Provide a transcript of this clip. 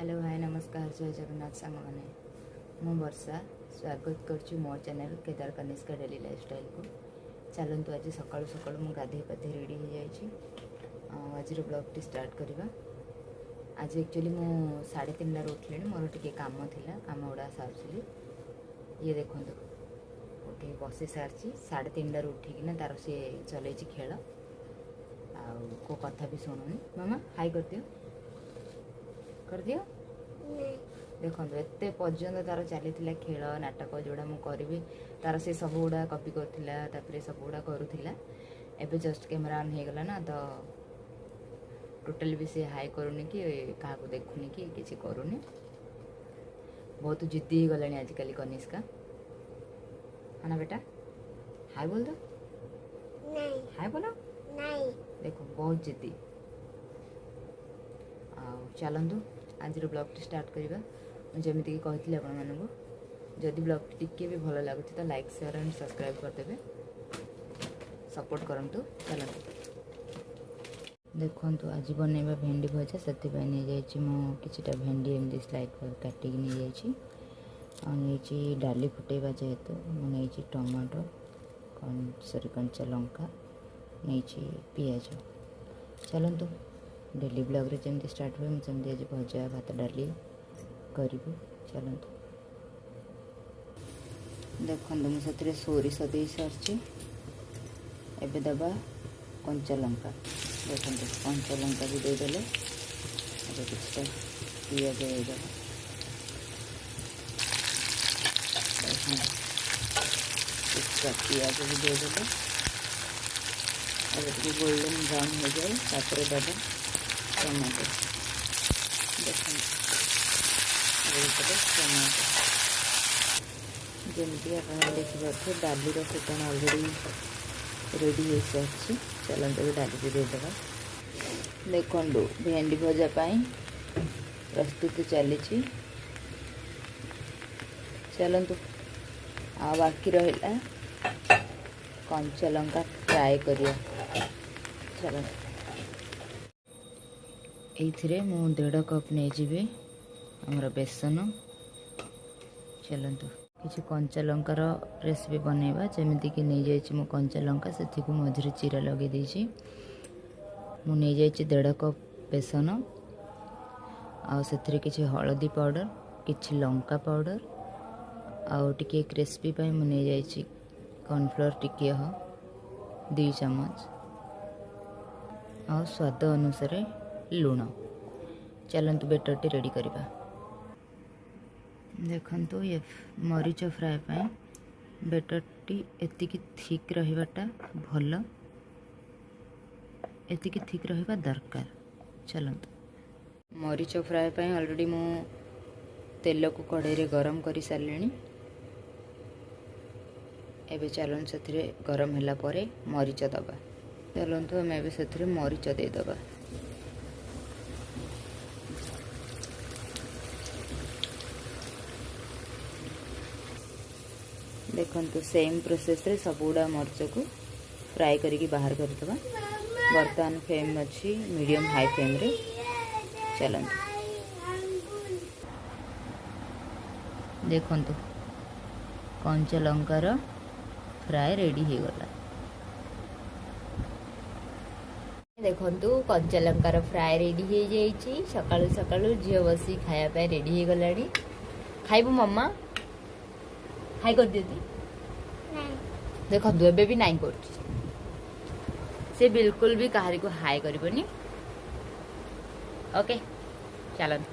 Hello, ହାଏ, ନମସ୍କାର, ଜୟ ଜଗନ୍ନାଥ ସାଙ୍ଗମାନେ। ମୁଁ ବର୍ଷା, ସ୍ୱାଗତ କରୁଛି ମୋ ଚ୍ୟାନେଲ୍ କେଦାର କନିଷ୍କା ଡେଲି ଲାଇଫଷ୍ଟାଇଲ୍କୁ। ଚାଲନ୍ତୁ, ଆଜି ସକାଳୁ ସକାଳୁ ମୁଁ ଗାଧୋଇ ପାଧୋଇ ରେଡ଼ି ହେଇଯାଇଛି ଆଉ ଆଜିର ବ୍ଲଗ୍ଟି ଷ୍ଟାର୍ଟ କରିବା। ଆଜି ଆକ୍ଚୁଆଲି ମୁଁ 3:30ରୁ ଉଠିଲିଣି। ମୋର ଟିକେ କାମ ଥିଲା, କାମ ଗୁଡ଼ା ସାରୁଥିଲି। ଇଏ ଦେଖନ୍ତୁ, ଉଠିକି ବସି ସାରିଛି। 3:30ରୁ ଉଠିକିନା ତାର ସିଏ ଚଲେଇଛି ଖେଳ, ଆଉ କେଉଁ କଥା ବି ଶୁଣୁନି। ମାମା, ହାଇ କରିଦିଅ, କରିଦିଅ। ଦେଖନ୍ତୁ, ଏତେ ପର୍ଯ୍ୟନ୍ତ ତାର ଚାଲିଥିଲା ଖେଳ ନାଟକ। ଯେଉଁଟା ମୁଁ କରିବି, ତାର ସେ ସବୁଗୁଡ଼ା କପି କରୁଥିଲା, ତାପରେ ସବୁଗୁଡ଼ା କରୁଥିଲା। ଏବେ ଜଷ୍ଟ କ୍ୟାମେରା ଅନ୍ ହେଇଗଲା ନା, ତ ଟୋଟାଲି ବି ସେ ହାଇ କରୁନି କି କାହାକୁ ଦେଖୁନି କି କିଛି କରୁନି। ବହୁତ ଜିଦ୍ଦି ହେଇଗଲାଣି ଆଜିକାଲି କନିଷ୍କା। ହଁ ନା ବେଟା? ହାଇ बोल दो। ହାଇ बोलो। ଦେଖ, ବହୁତ ଜିଦ୍ଦି। ଆଉ ଚାଲନ୍ତୁ, ଆଜିର ବ୍ଲଗ୍ଟି ଷ୍ଟାର୍ଟ କରିବା। ମୁଁ ଯେମିତିକି କହିଥିଲି ଆପଣମାନଙ୍କୁ, ଯଦି ବ୍ଲଗ୍ଟି ଟିକେ ବି ଭଲ ଲାଗୁଛି ତ ଲାଇକ୍, ସେୟାର ଆଣ୍ଡ ସବସ୍କ୍ରାଇବ୍ କରିଦେବେ, ସପୋର୍ଟ କରନ୍ତୁ। ଚାଲନ୍ତୁ, ଦେଖନ୍ତୁ, ଆଜି ବନେଇବା ଭେଣ୍ଡି ଭଜା। ସେଥିପାଇଁ ନେଇଯାଇଛି ମୁଁ କିଛିଟା ଭେଣ୍ଡି, ଏମିତି ସ୍ଲାଇସ୍ କାଟିକି ନେଇଯାଇଛି। ଆଉ ନେଇଛି ଡାଲି ଫୁଟେଇବା ଯେହେତୁ, ମୁଁ ନେଇଛି ଟମାଟୋ, ସରି, କଞ୍ଚା ଲଙ୍କା ନେଇଛି, ପିଆଜ। ଚାଲନ୍ତୁ, ଡେଲି ବ୍ଲଗ୍ରେ ଯେମିତି ଷ୍ଟାର୍ଟ ହୁଏ, ମୁଁ ସେମିତି ଆଜି ଭଜା, ଭାତ, ଡାଲି କରିବି। ଚାଲନ୍ତୁ, ଦେଖନ୍ତୁ, ମୁଁ ସେଥିରେ ସୋରିଷ ଦେଇ ସାରିଛି। ଏବେ ଦେବା କଞ୍ଚା ଲଙ୍କା। ଦେଖନ୍ତୁ, କଞ୍ଚା ଲଙ୍କା ବି ଦେଇଦେଲେ। ଏବେ କିଛିଟା ପିଆଜ ଦେଇଦେବା। ଦେଖନ୍ତୁ, କିଛିଟା ପିଆଜ ବି ଦେଇଦେଲେ। ଏବେ ଟିକେ ଗୋଲ୍ଡେନ୍ ବ୍ରାଉନ୍ ହେଇଯାଉ, ତାପରେ ଦେବା ଟମାଟୋ। ଦେଖନ୍ତୁ, ଏବେ ଟମାଟୋ। ଯେମିତି ଆପଣ ଦେଖିପାରୁଥିବେ, ଡାଲିର ଫୁଟଣ ଅଲରେଡ଼ି ରେଡ଼ି ହେଇସାରିଛି। ଚାଲନ୍ତୁ, ଏବେ ଡାଲିଟି ଦେଇଦେବା। ଦେଖନ୍ତୁ, ଭେଣ୍ଡି ଭଜା ପାଇଁ ପ୍ରସ୍ତୁତି ଚାଲିଛି। ଚାଲନ୍ତୁ, ଆଉ ବାକି ରହିଲା କଞ୍ଚା ଲଙ୍କା ଫ୍ରାଏ କରିବା। ଚାଲନ୍ତୁ, ଏଇଥିରେ ମୁଁ 1.5 କପ୍ ନେଇଯିବି ଆମର ବେସନ। ଚାଲନ୍ତୁ, କିଛି କଞ୍ଚା ଲଙ୍କାର ରେସିପି ବନେଇବା। ଯେମିତିକି ନେଇଯାଇଛି ମୁଁ କଞ୍ଚା ଲଙ୍କା, ସେଥିକୁ ମଝିରେ ଚିରା ଲଗେଇ ଦେଇଛି। ମୁଁ ନେଇଯାଇଛି 1.5 କପ୍ ବେସନ, ଆଉ ସେଥିରେ କିଛି ହଳଦୀ ପାଉଡ଼ର, କିଛି ଲଙ୍କା ପାଉଡ଼ର, ଆଉ ଟିକିଏ କ୍ରିସ୍ପି ପାଇଁ ମୁଁ ନେଇଯାଇଛି କର୍ଣ୍ଣଫ୍ଲୋର୍ ଟିକିଏ, 2 ଚାମଚ, ଆଉ ସ୍ୱାଦ ଅନୁସାରେ ଲୁଣ। ଚାଲନ୍ତୁ, ବେଟରଟି ରେଡ଼ି କରିବା। ଦେଖନ୍ତୁ, ଇଏ ମରିଚ ଫ୍ରାଏ ପାଇଁ ବେଟରଟି ଏତିକି ଥିକ୍ ରହିବାଟା ଭଲ, ଏତିକି ଥିକ୍ ରହିବା ଦରକାର। ଚାଲନ୍ତୁ, ମରିଚ ଫ୍ରାଏ ପାଇଁ ଅଲରେଡ଼ି ମୁଁ ତେଲକୁ କଢ଼େଇରେ ଗରମ କରିସାରିଲିଣି। ଏବେ ଚାଲନ୍ତୁ, ସେଥିରେ ଗରମ ହେଲା ପରେ ମରିଚ ଦେବା। ଚାଲନ୍ତୁ, ଆମେ ଏବେ ସେଥିରେ ମରିଚ ଦେଇଦେବା। ଦେଖନ୍ତୁ, ସେମ୍ ପ୍ରୋସେସ୍ରେ ସବୁଗୁଡ଼ା ମରିଚକୁ ଫ୍ରାଏ କରିକି ବାହାର କରିଦେବା। ବର୍ତ୍ତମାନ ଫ୍ଲେମ୍ ଅଛି ମିଡ଼ିୟମ୍ ହାଇ ଫ୍ଲେମ୍ରେ। ଚାଲନ୍ତୁ, ଦେଖନ୍ତୁ, କଞ୍ଚା ଲଙ୍କାର ଫ୍ରାଏ ରେଡ଼ି ହେଇଗଲା। ଦେଖନ୍ତୁ, କଞ୍ଚା ଲଙ୍କାର ଫ୍ରାଏ ରେଡ଼ି ହେଇଯାଇଛି। ସକାଳୁ ସକାଳୁ ଝିଅ ବସି ଖାଇବା ପାଇଁ ରେଡ଼ି ହେଇଗଲାଣି। ଖାଇବୁ ମାମା? ହାଇ କରିଦିଅନ୍ତି। ଦେଖନ୍ତୁ, ଏବେ ବି ନାଇଁ କରୁଛି ସେ। ବିଲକୁଲ ବି କାହାରିକୁ ହାଇ କରିବନି। ଓକେ, ଚାଲନ୍ତୁ।